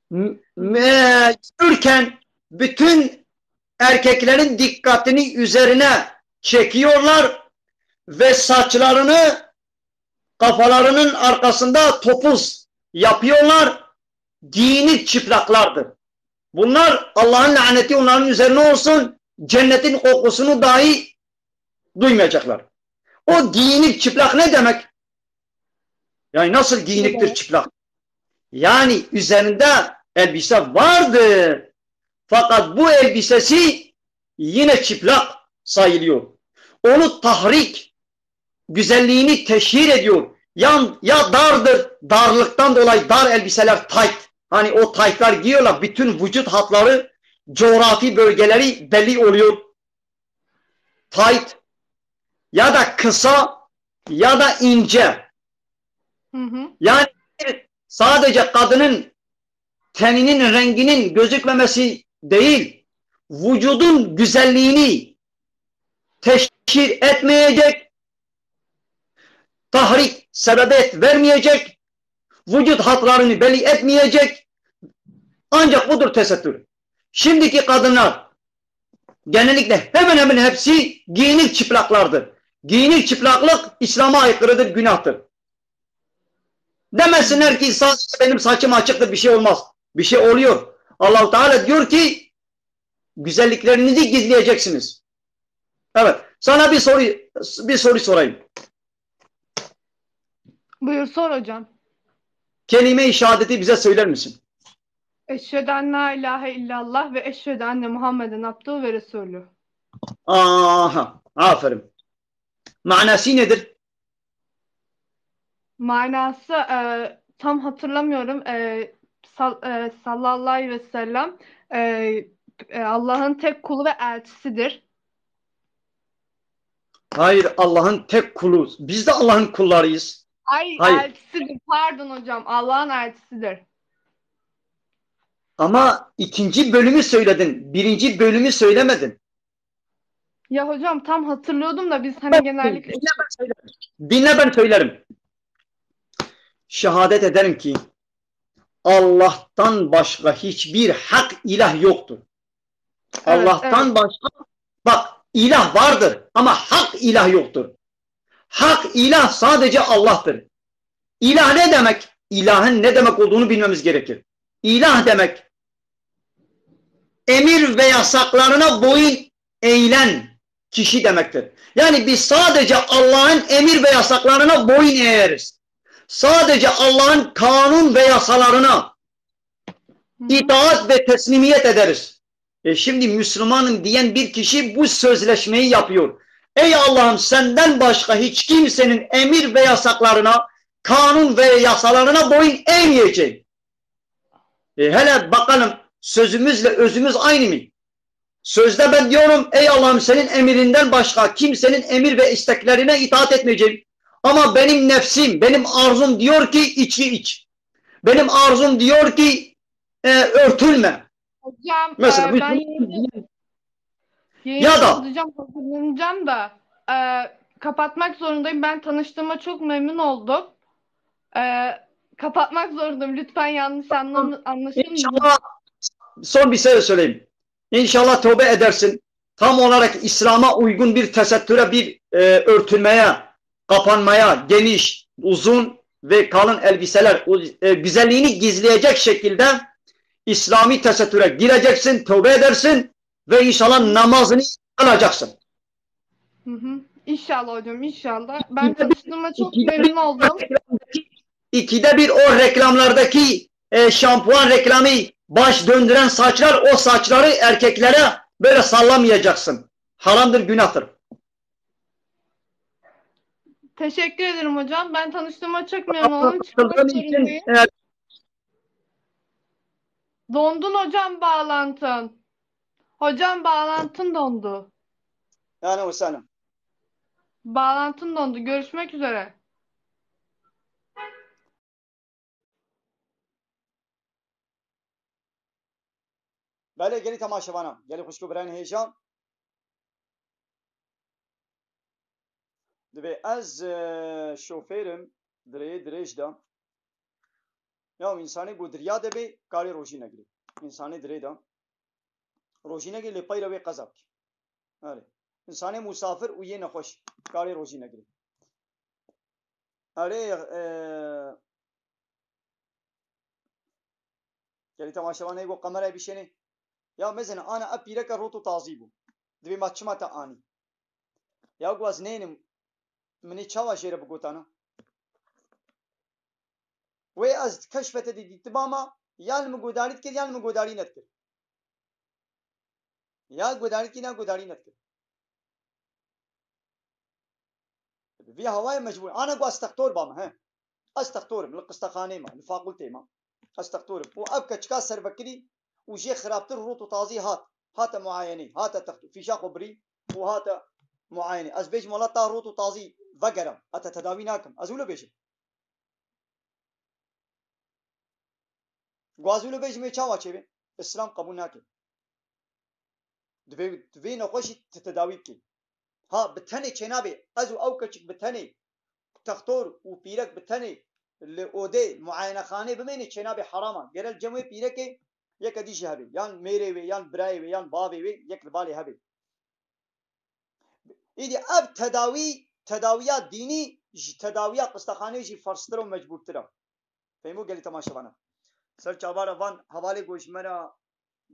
M- me- yürürken bütün erkeklerin dikkatini üzerine çekiyorlar ve saçlarını kafalarının arkasında topuz yapıyorlar. Giyinik çıplaklardır. Bunlar Allah'ın laneti onların üzerine olsun. Cennetin kokusunu dahi duymayacaklar. O giyinik çıplak ne demek? Yani nasıl giyiniktir çıplak? Yani üzerinde elbise vardır. Fakat bu elbisesi yine çıplak sayılıyor. Onu tahrik, güzelliğini teşhir ediyor. Ya, ya dardır, darlıktan dolayı dar elbiseler, tight. Hani o tight'lar giyiyorlar, bütün vücut hatları, coğrafi bölgeleri belli oluyor. Tight ya da kısa ya da ince. Hı hı. Yani sadece kadının teninin renginin gözükmemesi değil, vücudun güzelliğini teşhir etmeyecek, tahrik, sebebiyet vermeyecek, vücut hatlarını belli etmeyecek. Ancak budur tesettür. Şimdiki kadınlar genellikle hemen hemen hepsi giyinik çıplaklardır. Giyinik çıplaklık İslam'a aykırıdır, günahtır. Demesinler ki sadece benim saçım açıktır, bir şey olmaz. Bir şey oluyor. Allahu Teala diyor ki güzelliklerinizi gizleyeceksiniz. Evet, sana bir soru bir soru sorayım. Buyur sor hocam. Kelime-i şehadeti bize söyler misin? Eşhedü en la ilahe illallah ve eşhedü enne Muhammeden abduhu ve resulü. Aha, aferin. Manası nedir? Manası e, tam hatırlamıyorum. E, sal- e, sallallahu aleyhi ve sellem e, e, Allah'ın tek kulu ve elçisidir. Hayır, Allah'ın tek kulu. Biz de Allah'ın kullarıyız. Ay Hayır. Elçisidir. Pardon hocam. Allah'ın elçisidir. Ama ikinci bölümü söyledin. Birinci bölümü söylemedin. Ya hocam tam hatırlıyordum da biz hani genellikle Dinle ben söylerim. Dinle ben söylerim. Şehadet ederim ki Allah'tan başka hiçbir hak ilah yoktur. Evet, Allah'tan evet. Başka, bak, ilah vardır ama hak ilah yoktur. Hak ilah sadece Allah'tır. İlah ne demek? İlahın ne demek olduğunu bilmemiz gerekir. İlah demek emir ve yasaklarına boyun eğilen kişi demektir. Yani biz sadece Allah'ın emir ve yasaklarına boyun eğeriz. Sadece Allah'ın kanun ve yasalarına itaat ve teslimiyet ederiz. E şimdi Müslümanım diyen bir kişi bu sözleşmeyi yapıyor. Ey Allah'ım, senden başka hiç kimsenin emir ve yasaklarına, kanun ve yasalarına boyun eğmeyeceğim. E hele bakalım, sözümüzle özümüz aynı mı? Sözde ben diyorum, ey Allah'ım, senin emirinden başka kimsenin emir ve isteklerine itaat etmeyeceğim. Ama benim nefsim, benim arzum diyor ki içki iç. Benim arzum diyor ki e, örtünme. Hocam Mesela e, bu ben Ya yayına da- hazırlanacağım, hazırlanacağım da e, kapatmak zorundayım. Ben tanıştığıma çok memnun oldum. E, kapatmak zorundayım. Lütfen yanlış anlam- anlaşılmasın. İnşallah, son bir şey söyleyeyim. İnşallah tövbe edersin. Tam olarak İslam'a uygun bir tesettüre, bir e, örtünmeye, kapanmaya, geniş, uzun ve kalın elbiseler, o, e, güzelliğini gizleyecek şekilde İslami tesettüre gireceksin, tövbe edersin ve inşallah namazını kılacaksın. Hı hı. İnşallah hocam, inşallah. Ben tanıştığıma çok İkide bir memnun oldum. İkide bir o reklamlardaki e, şampuan reklamı, baş döndüren saçlar, o saçları erkeklere böyle sallamayacaksın. Haramdır, günahtır. Teşekkür ederim hocam. Ben tanıştığıma çok memnun oldum. Çıkmak Katıldığın için, zorundayım. e, Dondun hocam bağlantın. Hocam bağlantın dondu. Yani o senin. Bağlantın dondu. Görüşmek üzere. Belê gelî temaşevana, gelî xwişk û birayên hêja. Divê ez, e, şofêr im, di rêyê dirêj de. Ya însanê ku di riya de bê, karê rojî negirê. Însanê di rê de rojî negirê, lê peyre wê qeza bikê. Erê. Însanê musafir û yê nexweş karê rojî negirê. Erê, e, gelî temaşevanê ku kamerayê bişênê. Ya mezin ana ev pîreke rot û tazî bû. Divê ma çima te anî? Ya ku ez nênim, min ê çawa jê re bigotana? Wê ez keşfete de dîtibama, ya li min godarî dikir, ya li min godarî nedikir. Ya godarî dikir, ya godarî nedikir. Vî hawayê mecbûr. Ana ku ez textor bame, he. Ez textor im, li qistexanê me, li fakultê me. Ez textor im. Û ev keçika servekirî û jê xirabtir rot û tazî hat. Hate muayenê, hate text-, fîşa xwe birî û hate muayenê. Ez bêjim wela ta rot û tazî vegerim. Hete tedawî nakim. Ez wilo bêjim. Guazû li bêjim ê çawa çêbe? Îslam qebûl nake. Divê, divê nexweşî te-, tedawî bikê. Ha, bi tenê çênabê. Ez û ew keçik bi tenê. Textor û pîrek bi tenê li odê muayenexanê bimêne çênabê herama. Gere li cem wê pîrekê yeke dî jî hebe. Yan mêrê wê, yan birayê wê, yan bavê wê, yek li balê hebe. Îdî ev tedawî, tedawiya dînî ji tedawiya qistexanê jî ferztir û mecbûrtir e. Fehmo gelî temaşevana. Ser çavara van hevalê ku ji me re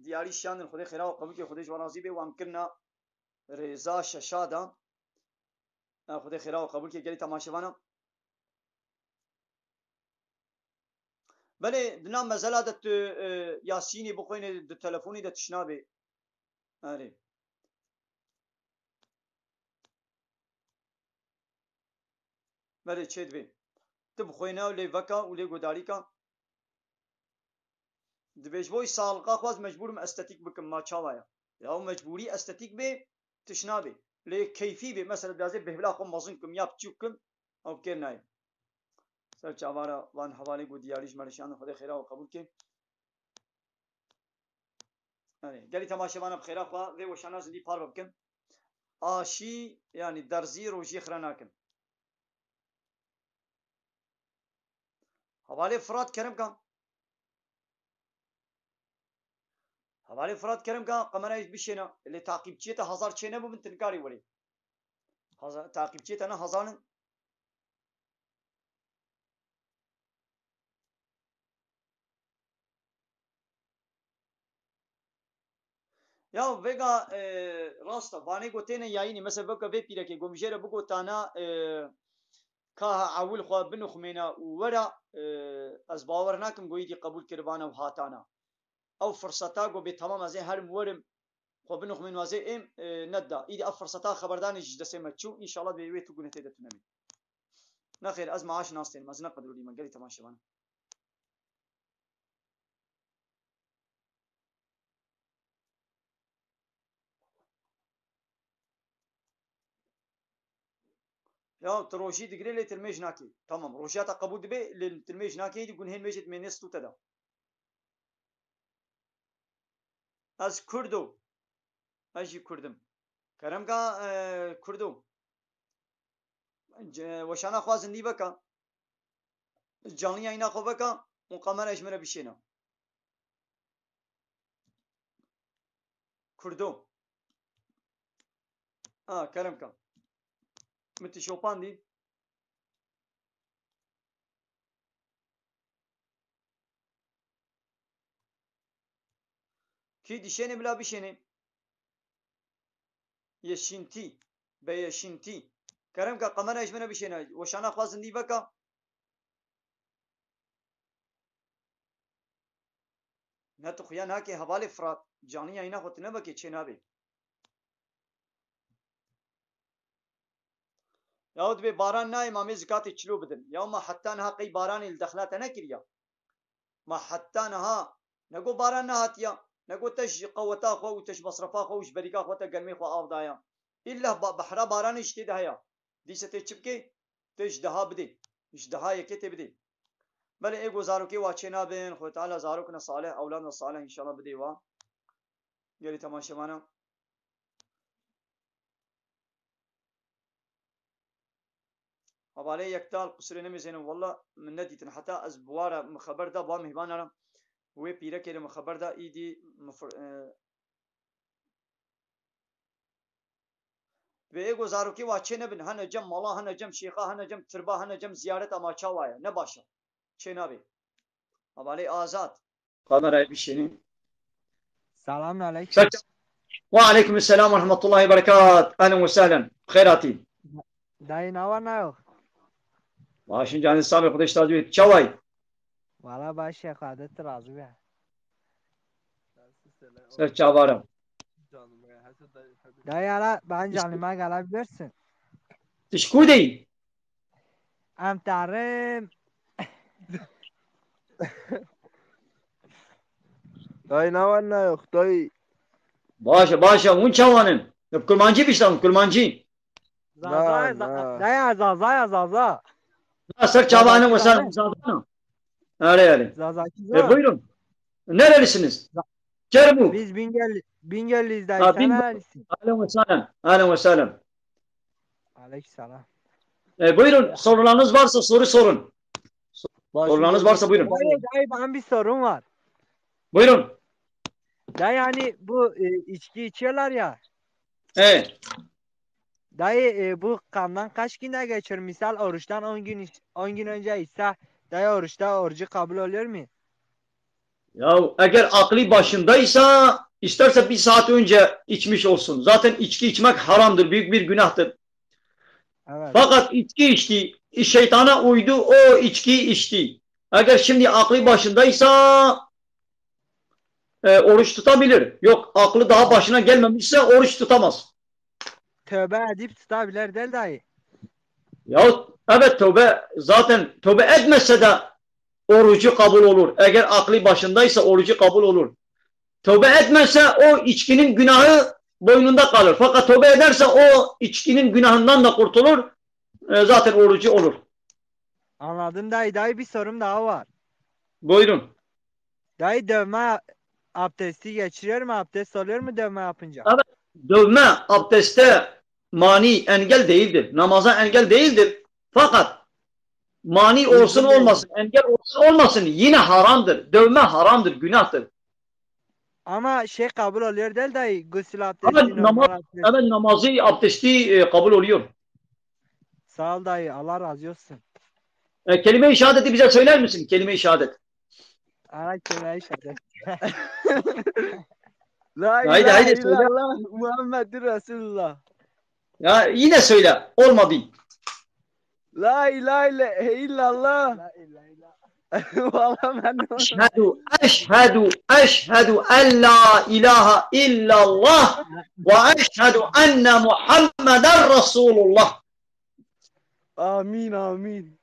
diyarî şiyandin, Xwedê xêra û qebûlkê Xwedê ji wan razî bê, wan kirina rêza şeşa da. Xwedê xêra û qebûlkê gelî temaşevana. Belê, di nav mezela de tu, e, Yasînî bixwînî, di telefonî de tişt nabê. Erê. Belê, çê dibê. Tu bixwîne û lê veka û lê gudarîka. Dibê ji bo saxliqa xwe ez mecbûr im estetîk bikim, ma çawa ye? Ya ew mecbûrî estetîk bê, tişt nabê. Lê keyfî bê, mesela dibê ez ê bêhvila xwe mezin kim ya piçûk kim, ew kêr nayê. Ser çavara van hevalê ku diyarî ji me re şiyandin, Xwedê xêra we qebûl ke. Erê, gelî temaşevana bi xêra xwe vê weşana zindî parve bikin. Aşî, yanî derzî rojiyê xira nakin. Hevalê Firat kerem ka. Hevalê Firat kerem ka, kamerayê bişêne. Lê taqîbçiyê te hezar çê nebû bin, tu nikarî werê. Heza-, taqîbçiyê te ne hezar in. Ya vêga, e, rast e, vanê ku têne yayînî, mesela veke vê pîrekê ku min jê re bigotana, e, ka ha ewil xwe binixumêne û were, e, ez bawer nakim ku îdî qebûl kiribane û hatana. Ew firseta ku bê temam ez ê herim werim, xwe binixumên, ez ê êm, e, nedida. Îdî ev firseta xeberdanê ji destê me çû, înşallah dê wê tu gunê tê de tune bê. Nexêr, ez maaş nastênim, ez ne qedrûlî me, gelî temaşevan. Ya tu rojî digirê lê tu li mêj nakê. Tamam, rojiya te qebûl dibe lê tu li mêj nakê, îdî gunhên mêjê dimêne stû te de. Ez Kurd o. Ez jî Kurd im. Kerem ka, e, Kurd o. Ce-, weşana xwe zindî veka. Canlı yayına xwe veka û kamera ji min re bişêne. Kurdo. A, kerem ka. Min tu şopandî. Kî dişênê bila bişênê. Yeşintî. Be yeşintî. Kerem ka, kamera ji min re bişêne. Weşana xwe zindî veka. Ne tu xuya nake hevalê Firat. Canî yayîna xwe tu nevekê çê nabê. Yahu dibê baran nayê, ma mê zikatê çilo bidin. Yahu ma heta niha qey baranê li dexla te nekiriya? Ma heta niha ne got baran nehatiya, ne got te ji qeweta xwe û te ji mesrefa xwe û ji berîka xwe te gelmê xwe av daya. Îlla ba-, behra baranê jî tê de heya. Dîse tê çi bikê? Tê ji deha bidê. Ji deha yekê tê bidê. Belê ê got zarokê wa çê nabin, Xwedê Teala zarokina salih, ewladina salih înşallah bidê wa. Gelî temaşevana. Hevalê Yekdal, qusurê nemêzênin, walla min nedîtin. Heta ez bi wa re min xeber da, bi wa mêhvana re wê pîrekê re min xeber da, îdî min fir-, e, Dibê ê ku zarokê wa çê nebin, hene cem mala, hene cem şêxa, hene cem tirba, hene cem ziyareta ma çawa ye? Ne baş e. Çê nabê. Hevalê Azad. Kamerayê bişînî. Selamun aleyküm. Selam. Ve aleyküm selam ve rahmetullahi ve berekat. Ehlen ve sehlen. Xêr hatî. Dayê nawa nayo. Başin canî sabê, Xwedê ji te razî be. Çawa yî? Wala baş e, Xwedê tu razî be. Ser çavara. Dayı hala ben canlıma gelebilirsin. Tu ji ku de yî? Em terim. Dayı ne var ne yok dayı. Baş e, baş e. Hûn çawan in? Bi kurmancî biştan, kurmancî. Zaza, na, za-, na. Daya Zaza ya Zaza. Na, ser çavanê we ser Zaza. Zaza. Erê, erê. Zazakî E, za. Buyurun. Nerelisiniz? Kermuk. Biz Bingöl, Bingöllüyüz dayı. Ha, Sen Bingöl. Nerelisin? Ahlen ve sahlen. Ahlen ve sahlen. Aleykümselam. E, buyurun, sorularınız varsa soru sorun. Sorularınız varsa buyurun. Dayı, dayı, benim bir sorum var. Buyurun. Dayı, hani bu e, içki içiyorlar ya. E, Dayı, e, bu kandan kaç günde geçiyor? Misal oruçtan on gün iç- on gün önce içse, dayı, oruçta orucu kabul oluyor mu? Ya eğer aklı başındaysa, isterse bir saat önce içmiş olsun. Zaten içki içmek haramdır, büyük bir günahtır. Evet. Fakat içki içti, şeytana uydu, o içki içti. Eğer şimdi aklı başındaysa e, oruç tutabilir. Yok, aklı daha başına gelmemişse oruç tutamaz. Tövbe edip tutabilir değil dayı. Ya evet, tövbe, zaten tövbe etmese de orucu kabul olur. Eğer aklı başındaysa orucu kabul olur. Tövbe etmezse o içkinin günahı boynunda kalır. Fakat tövbe ederse o içkinin günahından da kurtulur. E, zaten orucu olur. Anladım dayı. Dayı, bir sorum daha var. Buyurun. Dayı, dövme abdesti geçiriyor mu? Abdest oluyor mu dövme yapınca? Evet, dövme abdeste mani, engel değildir. Namaza engel değildir. Fakat mani olsun olmasın, engel olsun olmasın, yine haramdır. Dövme haramdır, günahtır. Ama şey kabul oluyor değil dayı. Gusül abdesti, Evet, normal namaz, abdest. Evet, namazı, abdesti e, kabul oluyor. Sağ ol dayı. Allah razı olsun. E, kelime-i şehadeti bize söyler misin? Kelime-i şehadet. Ana kelime-i şehadet. La Haydi, ilahe haydi, söyle. illallah Muhammedur Resulullah. Ya yine söyle. Olmadı. La ilahe illallah. Valla ben de Eşhedü, eşhedü, eşhedü en la ilahe illallah ve eşhedü enne Muhammeden Resulullah. Amin amin.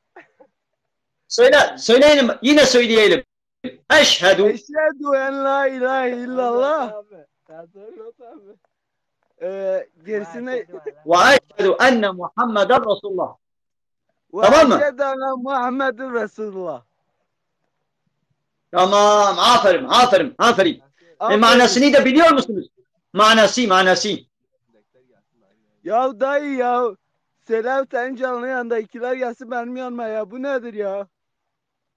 Söyle, söyleyelim, yine söyleyelim. Eşhedü. Eşhedü en la ilahe illallah. Ee, gerisini Ve eşhedü enne Muhammeden Resulullah. Ve Tamam mı? Eşhedü enne Muhammeden Resulullah. Tamam, aferin, aferin, aferin. E, Aferin. Manasını da biliyor musunuz? Manası, manası. Ya dayı ya. Söyle senin canlı yanındakiler gelsin benim yanıma ya. Bu nedir ya?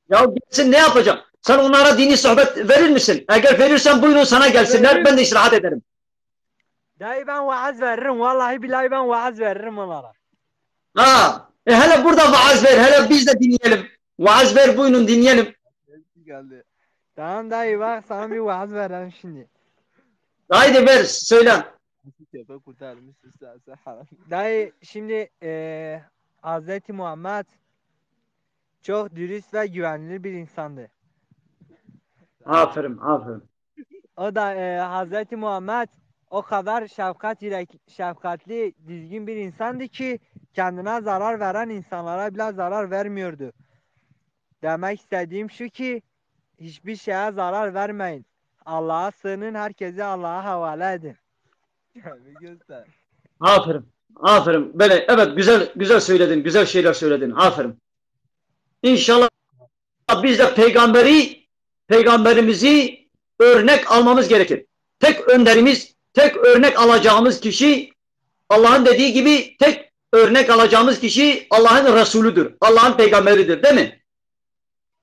Ya gelsin, ne yapacak? Sen onlara dini sohbet verir misin? Eğer verirsen buyurun sana gelsinler, Verir. Ben de istirahat ederim. Dayı, ben vaaz veririm. Vallahi billahi ben vaaz veririm onlara. Ha, e, hele burada vaaz ver, hele biz de dinleyelim. Vaaz ver, buyurun dinleyelim. Geldi. Tamam dayı, bak sana bir vaaz verelim şimdi. Haydi ver, söyle. Tepe kurtarmış isterse. Dayı, şimdi e, Hazreti Muhammed çok dürüst ve güvenilir bir insandı. Aferin, aferin. O da e, Hazreti Muhammed o kadar şefkat yürek, şefkatli, düzgün bir insandı ki kendine zarar veren insanlara bile zarar vermiyordu. Demek istediğim şu ki hiçbir şeye zarar vermeyin. Allah'a sığının, herkesi Allah'a havale edin. Bir göster. Aferin. Aferin. Böyle, evet, güzel, güzel söyledin. Güzel şeyler söyledin. Aferin. İnşallah biz de peygamberi, peygamberimizi örnek almamız gerekir. Tek önderimiz, tek örnek alacağımız kişi, Allah'ın dediği gibi, tek örnek alacağımız kişi Allah'ın Resulüdür. Allah'ın peygamberidir, değil mi?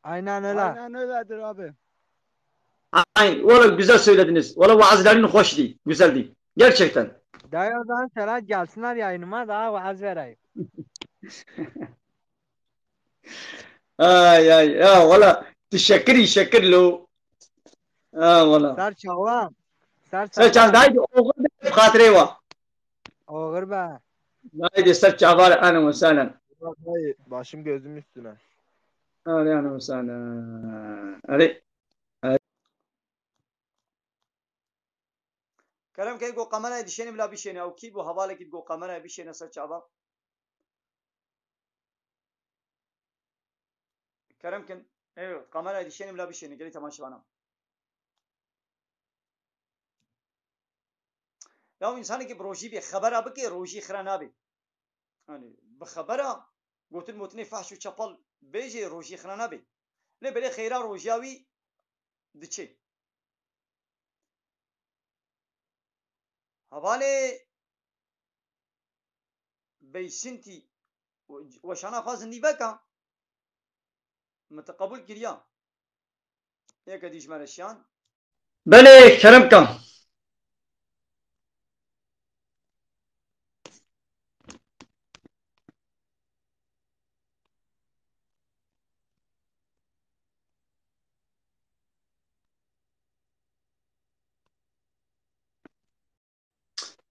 Aynen öyle. Aynen öyledir abi. Aynen. Valla güzel söylediniz. Valla vaazların hoşdu. Güzeldi. Gerçekten. Dayı, o zaman sana gelsinler yayınıma, daha vaaz vereyim. Ay ay ya, valla teşekkür, teşekkür lo. Ha, valla. Ser çawa. Ser Sen çawa. çal, haydi oğur be, xatirê wa. Oğur be. Haydi ser çavar, ahlen ve sahlen. Vallahi başım gözüm üstüne. Ahlen ve sahlen. Hadi. Kerem ke go kamerayê dişênî bila bişênî. Ew kî bû hevalekî go kamerayê bişêne ser çava. Kerem kin. Evet, kamerayê dişênî bila bişênî. Gelî temaşevana. Ya însanekî bi rojî bê xebera bike, rojî xira nabê. Yanî bi xebera gotin motinê fehş û çepal bêjê, rojî xira nabê. Lê belê xeyra rojiya wî diçe. Hevalê Beysintî, we-, weşana xwe zindî veka. Min te qebûl kiriya. Yeke dî ji me re şiyan. Belê, kerem ke.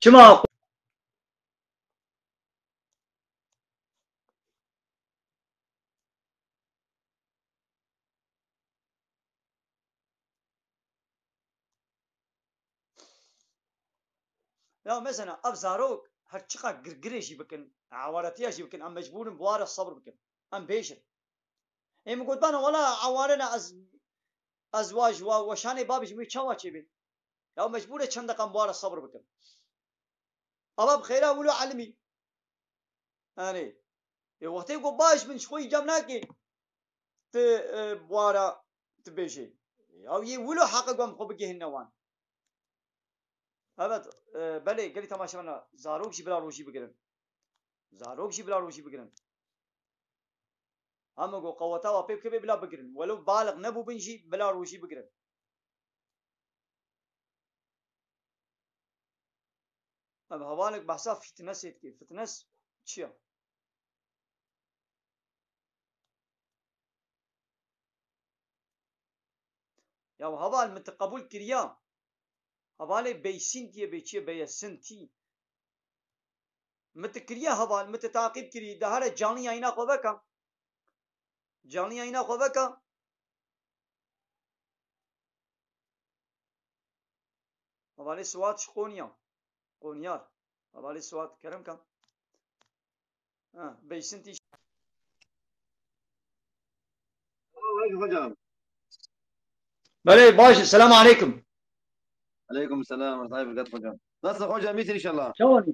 Çima? Ya mesela ev zarok her çiqa girgirê jî bikin, ewaretiya jî bikin, em mecbûr in bi wa re sebr bikin. Em bêjin. Ê min got bana wela eware ne ez, ez wa ji wa weşanê babê ji min çawa çêbê? Ya mecbûr e çend deqan bi wa re sebr bikin. Ava bi xêra wilo elimî. Yanî, ê wextê ku baş bin ji xwe îcab nake, tu, e, bi wa re tu bêjê. Ya yê wilo heqe ku em xwe bigihîne wan. Evet, e, belê, gelî temaşevana, zarok jî bila rojî bigirin. Zarok jî bila rojî bigirin. Hema ku qeweta wa pê bikeve bila bigirin. Welo baliq nebûbin jî bila rojî bigirin. Em hevalek behsa fitnesê dike. Fitnes çi ye? Ya heval min te qebûl kiriya. Hevalê Beysintiyê bê çi ye? Beyesintî. Min te kiriye heval, min te taqîb kirî. De here canlı yayına xwe veke. Canlı yayına xwe veke. Hevalê Suat ji Konya. Konyar. Hevalê Suat, kerem ke. Ha, Beysintî. Selamünaleyküm hocam. Belê, baş, selam aleyküm. Aleyküm selam, rahmetullah hocam. Nasılsın hocam, iyisin inşallah? Çawa?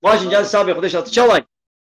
Baş, gel sabê, Xwedê şad. Çawa?